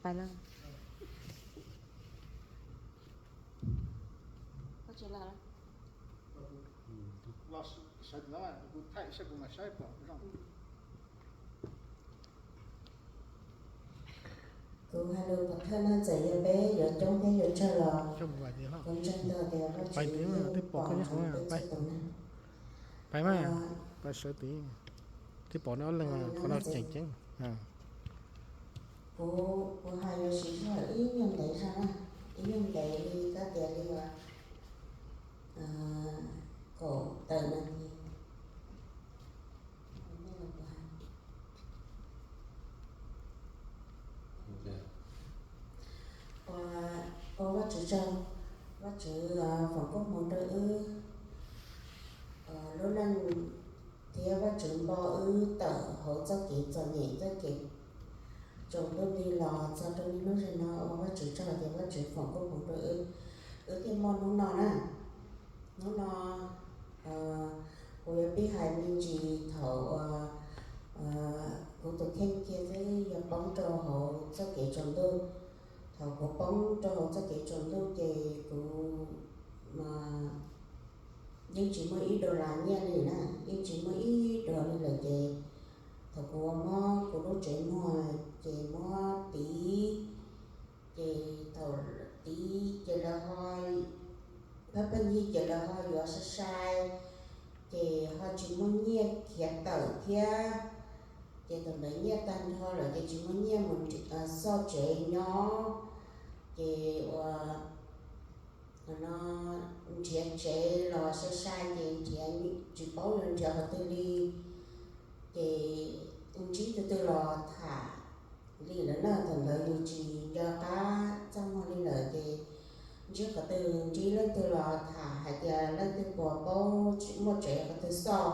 Pais lawm. Kuv hais lus pov thawj no txawm yog peb yuav coob thiab yuav tsawg los kuv ntseeg tau tias Vajtswv yeej pom peb txhua tus na. Pais mas, pais sawv tid, twb pom neb ob leeg qhov no tseem ceeb. Kuv, kuv hais yuav siv zog ib nyuag ntev zog na, ib nyuag ntev li koj tias li uas kaum tawm nas this. Ua, ua Vajtswv tsaug, Vajtswv foom koob hmoov rau wb lub neej thiab Vajtswv npo wb tawm hauv txoj kev txom nyem, txoj kev tsaus ntuj nti los txog rau niaj hnub no. Ua Vajtswv tsaug tias Vajtswv foom koob hmoov rau wb, wb thiaj muaj hnub no na. Hnub no kuv yuav pib hais me ntsis thaum uas kuv tus kheej kiag xwb yog poob rau hauv txoj kev tsaus ntuj. Thaum kuv poob rau hauv txoj kev tsaus ntuj ces kuv yeej tsis muaj ib dollar nyiaj li na, yeej tsis muaj ib dollar li lawm ces thaum kuv ua mob kuv lub tsev muag ces muab tiv, ces thaum tiv ces lawv ho, phab pheej yig ces lawv ho yuav sai sai, ces ho tsis muaj nyiaj khiav tawm thiab. Ces thaum ntawd nyiaj tag nrho lawm ces tsis muaj nyiaj mus xoj tsev nyob, ces ua no nrhiav tsev los sai sai ces nrhiav tsis paub yuav nrhiav qhov twg li. Ces ntsib tus twg los tham li lawm na, thaum ntawd yus tsis nco qab txaj muag li lawm ces ntsib qhov twg ntsib leej twg los tham hais tias leej twg puas paub muaj tsev qhov twg xoj.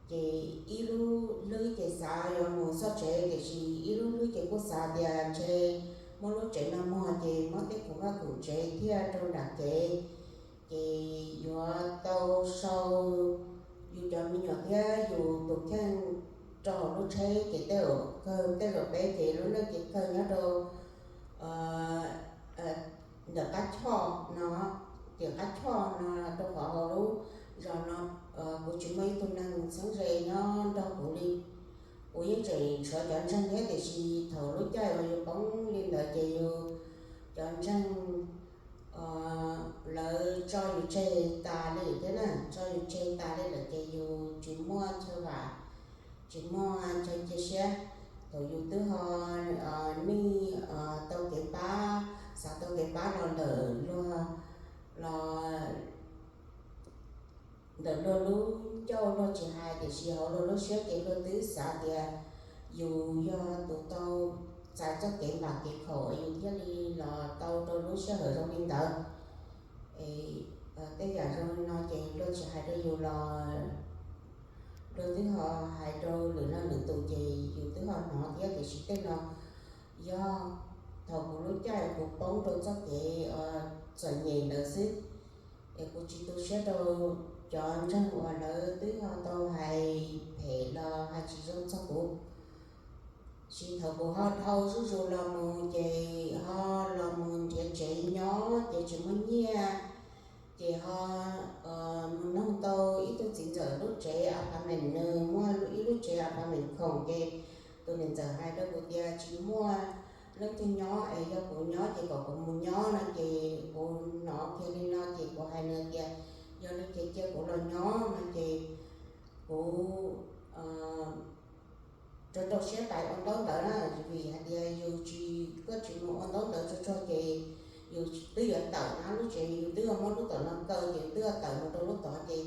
Ces ib lub hlwb ces xav yuav mus xoj tsev tiam sis ib lub hlwb ces kuj xav tias ntshe muab lub tsev no muag ces muab tej khoom vaj khoom tsev thiaj rau nram kev. Ces yuav tau sau yus cov me nyuam thiab yus tus kheej rau hauv lub tsheb ces tej zaum kawg tej zaum peb ces lub neej ces kawg nyob rau ntawm qab choj no, ces qab choj no rau qhov hauv lub zos no kuv tsis muaj ib tug neeg txheeb ze nyob nrog kuv li. Kuv yeej tseem tshuav cov ntseeg thiab tiam sis thaum lub caij uas yus poob li ntawd ces yus cov ntseeg lawv tso yus tseg tas li thiab na, tso yus tseg tas li lawm ces yus tsis muaj chaw vam, tsis muaj chaw cia siab. Thaum yus twb ho nij tau kev pab, xav tau kev pab los ntawm luag, los ntawm luag lub ncauj luag tsis hais tiam sis hauv luag lub siab ces luag twb xav tias yus yog tus tau txais txoj kev npam kev khaum yus thiaj li los tau rau lub sij hawm zoo li ntawd. Tej yam zoo li no ces luag tsis hais rau yus los luag twb ho hais rau lwm leej lwm tus ces yus twb ho hnov thiab tiam sis tej no yog thaum kuv lub caij kuv poob rau txoj kev txom nyem ntawd xwb. Es kuv tsis tu siab rau cov ntseeg uas lawv twb ho tau hais phem los hais tsis zoo txog kuv. Tsis thaum kuv ho dhau zuj zus los mus ces ho los mus nrhiav tsev nyob ces tsis muaj nyiaj, ces ho mus noog tau ib tug txiv ntxawm lub tsev apartment, nws muaj ib lub tsev apartment khoom ces tus niam ntxawm hais rau kuv tias tsis muaj leej twg nyob es yog kuv nyob ces kom kuv mus nyob no ces kuv hnov kiag li no ces kuv hais nws tias yog li ces cia kuv los nyob no ces kuv rau rau siab pais ua ntaub ntawv na, vim hais tias yus tsis, koj tsis mus ua ntaub ntawv tsuag tsuag ces yus twb yuav tawm na, lub tsev yus twb yuav muab lub tom no kaw ces yus twb yuav tawm mus rau lub tod ces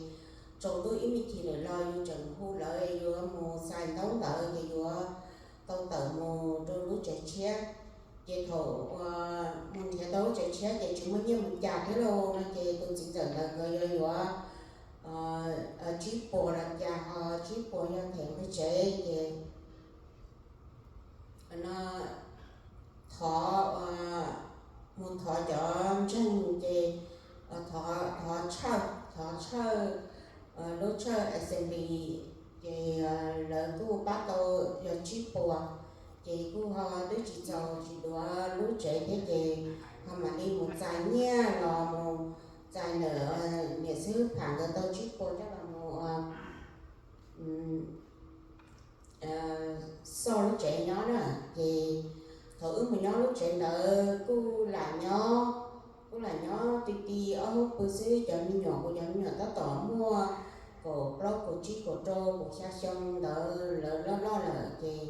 tsaus ntuj ib me chim lawm los yus tseem hu lawv yuav mus xais ntaub ntawv ces yuav tau tawm mus rau lub tsev tshiab. Ces thaum mus nrhiav tau lub tsev tshiab ces tsis muaj nyiaj mus cas thiab lauj no ces tus txiv ntxawm ntawd nkawd yuav yuav tsib puas los cas ho tsib puas yog them nqi tsev ces no thov, mus thov cov ntseeg ces thov, thov tshawj, thov tshawj lub tshawj assembly ces lawv kuj pab tau yog tsib puas ces kuj ho tsis txaus tsis duav lub tsev thiab ces ho mam li mus txais nyiaj los mus txais ntawm niam xib hwb Pham nkawd tau tsib puas coj los mus xoj lub tsev nyob na. Ces thaum wb mus nyob lub tsev ntawd kuj lam nyob, kuj lam nyob ti ti ob hub pw xwb. Cov me nyuam, kuv cov me nyuam tab tom muaj kaum plaub kaum tsib kaum rau kaum xya xyoo ntawd, lawv loj loj lawm ces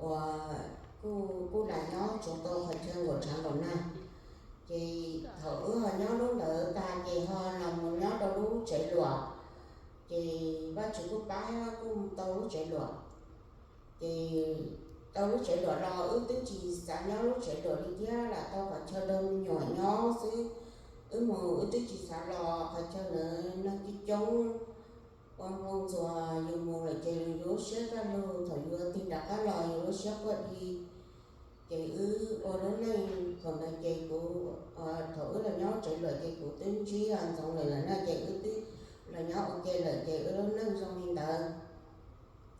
uas kuj lam nyob tsuas tau qhov chaw nkaum tshav nkaum nag. Ces thaum wb ho nyob lub ntawd tag ces ho los mus nyob rau lub tsev luam. Ces Vajtswv kuj pab kuj tau lub tsev luam. Ces tau lub tsev luam los wb twb tsis xav nyob lub tsev luam li thiab, lam tau qhov chaw rau me nyuam nyob xwb. Wb mus wb twb tsis xav los, qhov chaw ntawd neeg coob coob, ua npoo ntxuas, yus mus lawm ces yus lub siab kaj lug, thaum yus tig nram qab los yus lub siab quaj dhi. Ces wb ua lub neej thaum ntawd ces kuv, thaum wb los nyob tsev luam ces kuv twb ntsib Ntxoov Lwm lawm na, ces wb twb los nyob ua ke lawm ces wb lub neej zoo li ntawd.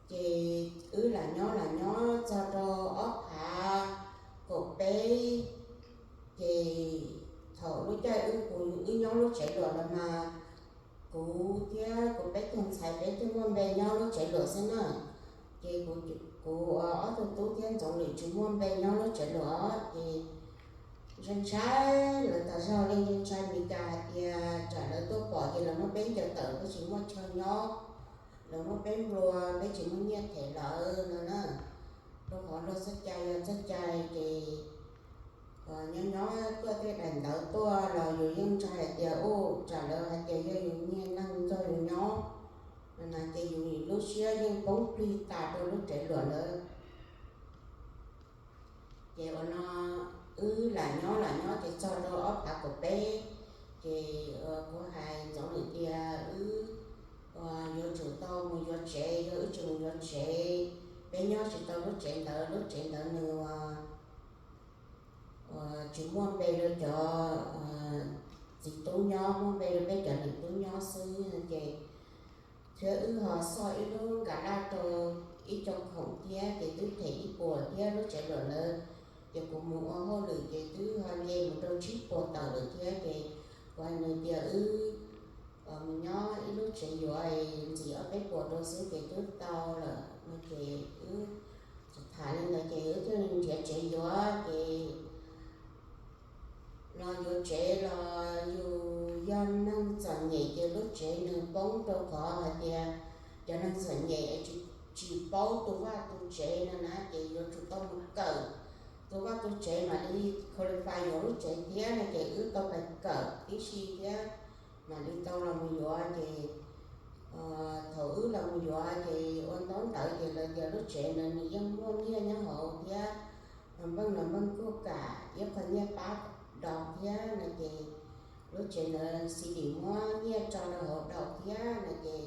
Ces wb lam nyob lam nyob txog rau ob phav kaum peb, ces thaum lub caij wb kuv wb nyob lub tsev luam los mas kuv thiab kuv peb tug ntxhais peb thiaj muaj npe nyob lub tsev luam xwb na. Ces kuv, kuv ob tug tub thiab Ntxoov Lwm tsis muaj npe nyob lub tsev luam. Ces ntshai ntshai lawv tas zog li, ntshai ntshai Meskas hais tias tsam lawv tuaj pom ces lawv muab peb ncaws tawm, peb tsis muaj chaw nyob, lawv muab peb nplua, peb tsis muaj nyiaj them lawv no na. Rau qhov luag txoj cai yog txoj cai ces nyob nyob tuaj tej daim ntawv tuaj los yus yeej ntshai hais tias u, tsam lawv hais tias yog yus niag neeg nrog yus nyob no na, ces yus lub siab yeej poob plig tas rau lub tsev luam ntawd. Ces ua no wb lam nyob lam nyob ces txog rau ob phav kaum peb, ces kuv hais Ntxoov Lwm tias wb yuav tsum tau mus yuav tsev, yog wb tsis mus yuav tsev, peb nyob tsis tau lub tsev ntawd, lub tsev ntawd nws uas tsis muaj npe rau cov txiv tub nyob, muaj npe rau peb cov niam tub nyob xwb no ces thiab wb ho xoj ib lub nkas laj rau ib co khoom thiab ces twb them ib puas thiab lub tsev luam ntawd. Ces kuv mus ua hauj lwm ces twb ho nce mus rau tsib puas tawm lawm thiab ces kuv hais nws tias wb mus nyob ib lub tsev yuav ntxim ob peb puas rau xwb ces twb tau lawm no ces wb tham li ntawd ces wb thiaj li nrhiav tsev yuav ces los yuav tsev los yus yog neeg txom nyem ces lub tsev nws poob rau qhov hais tias cov neeg txom nyem tsis paub tu vaj tu tsev no na ces yuav tsum tau mus kawm tu vaj tu tsev mam li qualify yuav lub tsev thiab no ces wb tau pais kawm tib si thiab mam li tau los mus yuav ces thaum wb los mus yuav ces ua ntaub ntawv ces lawv tias lub tsev ntawd nws yeej muaj nyiaj nyob hauv thiab npeej los npeej kuj kam ib qho nyiaj pab do thiab no ces lub tsev ntawd xi dim muab nyiaj tso rau hauv do thiab no ces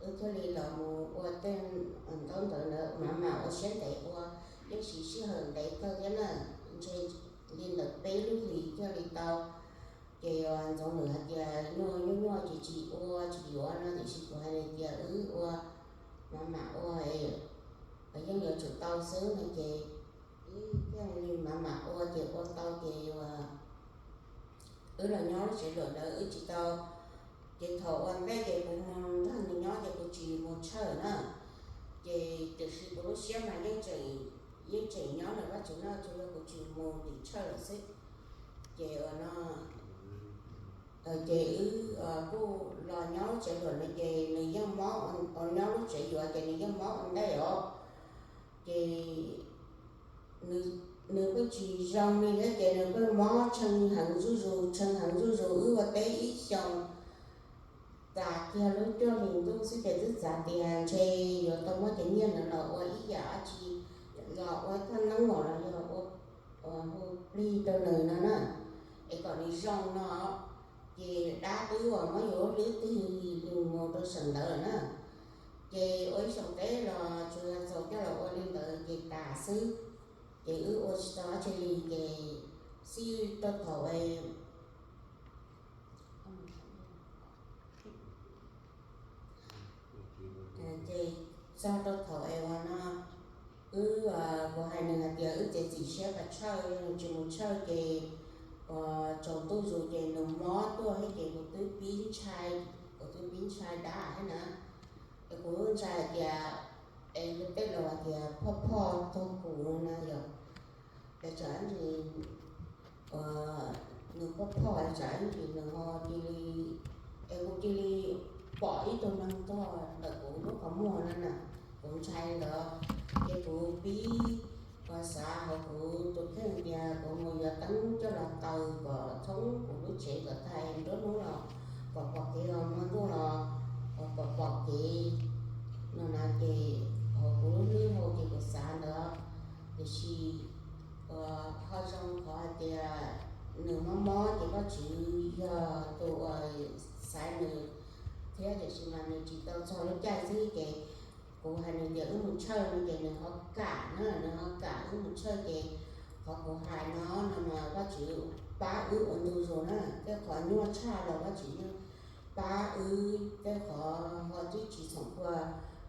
wb thiaj li los mus ua tej ntaub ntawv ntawd mam mam ua siab ntev ua, yeej siv sij hawm ntev kawg thiab na, ntshe li ntawm peb lub hlis thiaj li tau. Ces Ntxoov Lwm hais tias nyuaj nyuaj nyuaj ces tsis ua tsis yuav no tiam sis kuv hais tias wb ua mam mam ua, yeej yuav tsum tau xwb no ces wb thiaj li mam mam ua ces ua tau ces wb los nyob lub tsev luam ntawd wb tsis tau. Ces thaum ua ntej ces kuv mus nrog nws nyob ces kuv tsis mus tshawj na, ces tiam sis kuv lub siab mas yeej tseem nyob ntawm Vajtswv no, tsuas yog kuv tsis mus tim tshawj lawm xwb. Ces ua no ces wb kuj los nyob lub tsev luam no ces nws yeej mob, nyob lub tsev yuav ces nws yeej mob ua ntej os. Ces nws pheej tsis zoo li thiab ces nws pheej mob tshee heev zuj zus, tshee heev zuj zus, wb ua teb ib xyoos tas kiag lub cuaj hlis ntuj xwb ces twb xav tias ntshe yuav tau muab cov nyiaj ntawd los ua ib yam dab tsi, los ua thaj neeb mom los yog ua hu plig rau nws no na, es kom nws zoo no. Ces dab twb uas muab yus lub hlwb twb hwm mus rau saum ntawd lawm na. Ces ua ib xyoos teb los tsuas yog txaus coj los ua li ntawd ces tas xwb. Ces wb ua tsis tau dab tsi li ces xij rau thaum ces txog rau thaum es uas no wb, kuv hais nws hais tias wb txiav txim siab Pas tshawj, yog nws tsis mus tshawj ces uas tsaus ntuj zus ces nws mob tuaj thiab ces kuv twb pib ntshai, kuv twb pib ntshai dab thiab na. Es kuv ntshai hais tias, es luag tej laus hais tias phoj phoj tuag kuv no yog, es tsam ib ntsis nws phoj phoj tsam ib ntsis nws ho cia li, es kuv cia li pom ib tug neeg tuag ntawm kuv lub qhov muag no na, kuv ntshai ntawd. Ces kuv pib uas xav hauv kuv tus kheej tias kuv mus yuav teeb coj los taws kom txhoob kuv lub tsev kom tag nruab hnub los kom pom kev, los hmo ntuj los kom pom kev no na. Ces hauv kuv lub hlwb hauv ces kuv xav ntawd, tiam sis uas ho zoo qhov hais tias nws mob mob ces Vajtswv yog tus uas xaiv nws thiab, tiam sis mas nws tsis tau txog lub caij xwb ces kuv hais nws tias wb mus tshawj no ces nws ho kam na, nws ho kam wb mus tshawj ces qhov kuv hais no no mas Vajtswv pab wb ua ntu zus na, tej qhov nyuaj tshaj los Vajtswv yeej pab wb, tej qhov ho twb tsis txhoom kua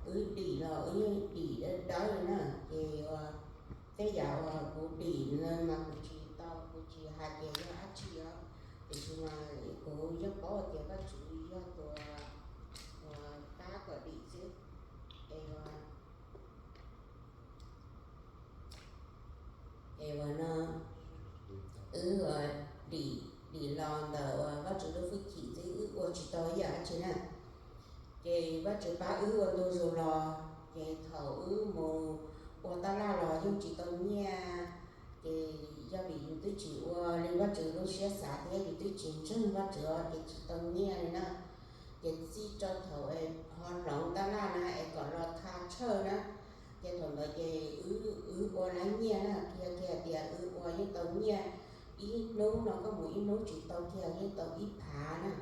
wb dim los wb yeej dim dawb dawb li na. Ces uas tej yam uas kuv dim no mas kuv tsis tau, kuv tsis hais tias yog dab tsi os, tiam sis mas kuv yeej paub tias Vajtswv yog tus uas pab kom dim xwb. Es es uas no wb dim, dim los ntawm uas Vajtswv lub hwj chim xwb, wb ua tsis tau ib yam dab tsi na. Ces Vajtswv pab wb ua ntu zus los, ces thaum wb mus ua tab laj los yeej tsis tau nyiaj. Ces yog vim yus twb tsis ua li Vajtswv lub siab xav thiab yus twb tsis ntseeg Vajtswv os, ces tsis tau nyiaj li na. Ces txij rau thaum es ho hloov tab laj na es kom los tha tshawj na, ces thaum ntawd ces wb ua lab nyiaj na, qhia kiag tias wb ua yeej tau nyiaj, ib hnub no koj mus ib hnub tsis tau kiag yeej tau ib phav na.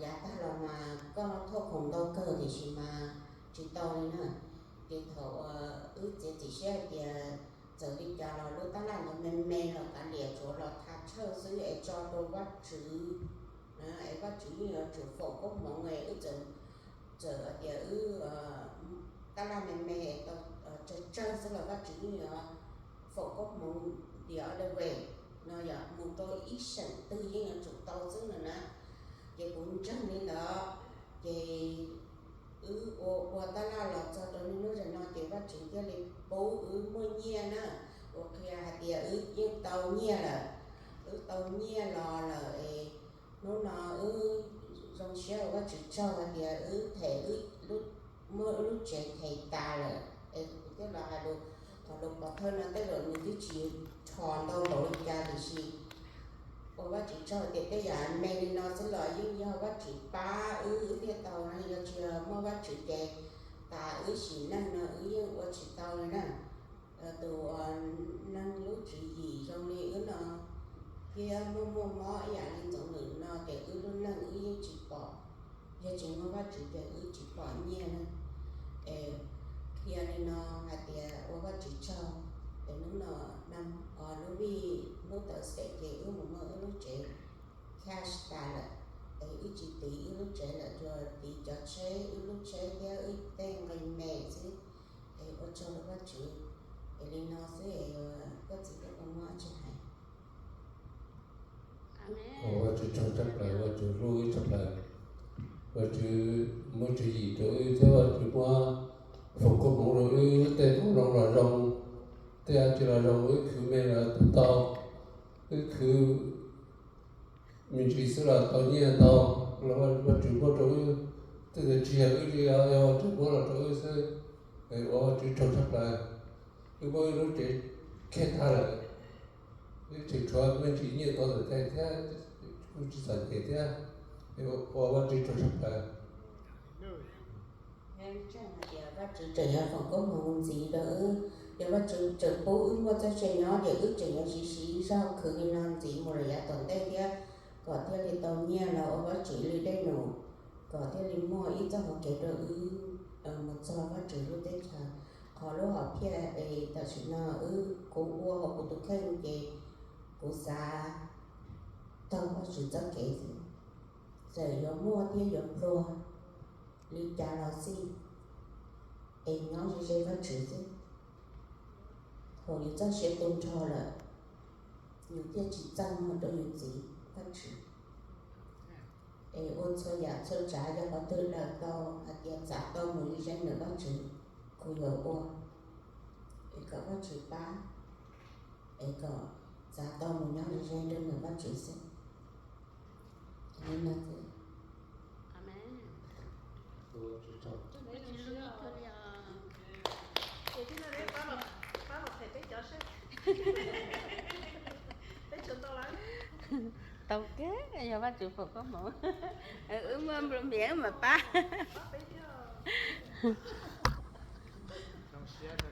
Yav tag los mas koj thauj khoom ntau kawg tiam sis mas tsis tau li na. Ces thaum uas wb txiav txim siab hais tias txawm li cas los lub tab laj ntawd me me los kav liam, tsuav los tha tshawj xwb es tso rau Vajtswv, es Vajtswv yeej yuav tsum foom koob hmoov es wb txawm, txawm hais tias wb tab laj me me tau tsawg tsawg xwb los Vajtswv yeej yuav foom koob hmoov the other way no, yog mus rau ib seem twg yeej yuav tsum tau xwb no na. Ces kuv ntseeg li ntawd, ces wb ua ua tab laj los txog rau niaj hnub zaum no ces Vajtswv thiaj li pub wb muaj nyiaj na. Ua qhia hais tias wb yeej tau nyiaj lawm, wb tau nyiaj los lawm es hnub no wb zoo siab ua Vajtswv tsaug hais tias wb them, muab wb lub tsev them tas lawm. Es kuv thiaj los hais lus, thaum lus pov thawj no tej zaum nws twb tsis rho ntau npaum li cas tiam sis ua Vajtswv tsaug tias tej yam me li no xwb los yeej yog Vajtswv pab wb, wb thiaj tau na. Yog tsis muaj Vajtswv ces tas wb sim neej no wb yeej ua tsis tau li na. Tus neeg lub tswv yim zoo li wb no thiab muaj muaj mob ib yam li Ntxoov Lwm no ces wb lub neej wb yeej tsis pom, yog tsis muaj Vajtswv ces wb tsis pom nyiaj na. Es qhia li no hais tias ua Vajtswv tsaug, es hnub no lub vij hnub tawm xeem ces wb mus muag wb lub tsev cash tas lawm, es wb tsis tiv wb lub tsev lawm, tsuas tiv cov tsheb, wb lub tsheb thiab wb tej nqi me xwb. Es ua tsaug rau Vajtswv. Es li no xwb es koj txiv koj tau muab tsis hais. Ua Vajtswv tsaug tshaj plaws, Vajtswv hlub wb tshaj plaws. Vajtswv muaj tswv yim rau wb thiab Vajtswv muab foom koob hmoov rau wb, tej qoob loo los zoo, tej dab tsi los zoo, wb khwv me los tau, wb khwv me ntsis xwb los tau nyiaj ntau, los Vajtswv muab rau wb. Tej ntawd tsis yog wb li, yog Vajtswv muab los rau wb xwb. Ua Vajtswv tsaug tshaj plaws. Wb muab wb lub tsev khiav tag lawm, wb tseem tshuav me ntsis nyiaj tau ntawm tes thiab, kuj tsis txom nyem thiab. Ua Vajtswv tsaug tshaj plaws. Vajtswv tseem yog foom koob hmoov ntxiv rau wb, yog Vajtswv tseem pub wb muaj txoj sia nyob ces wb tseem yuav siv siv zog khwv li no ntxiv mus lawm yav tom ntej thiab, kom thiaj li tau nyiaj los ua Vajtswv li dej num, kom thiaj li muaj ib txoj hauv kev rau wb mus txog Vajtswv lub teb chaws. Qhov lub hom phiaj es tam sim no wb, kuv ua hauv kuv tus kheej ces kuv xav taug Vajtswv txoj kev xwb, txawm yuav muaj thiab yuav pluag li cas los xij, es nyob ze ze Vajtswv xwb. Thaum yus txoj sia tu nrho lawm, yus thiaj tsis txaj muag rau yus txiv Vajtswv. Es ua txhua yam txhua tsav yog qhov twg daws tau hais tias txav tau mus ze ze ntawm Vajtswv, kuv yuav ua, es kom Vajtswv pab, es kom txav tau mus nyob ze ze rau ntawm Vajtswv xwb. Amen. Tau kawg, yog Vajtswv foom koob hmoov, wb muaj nplua mias wb mam pab.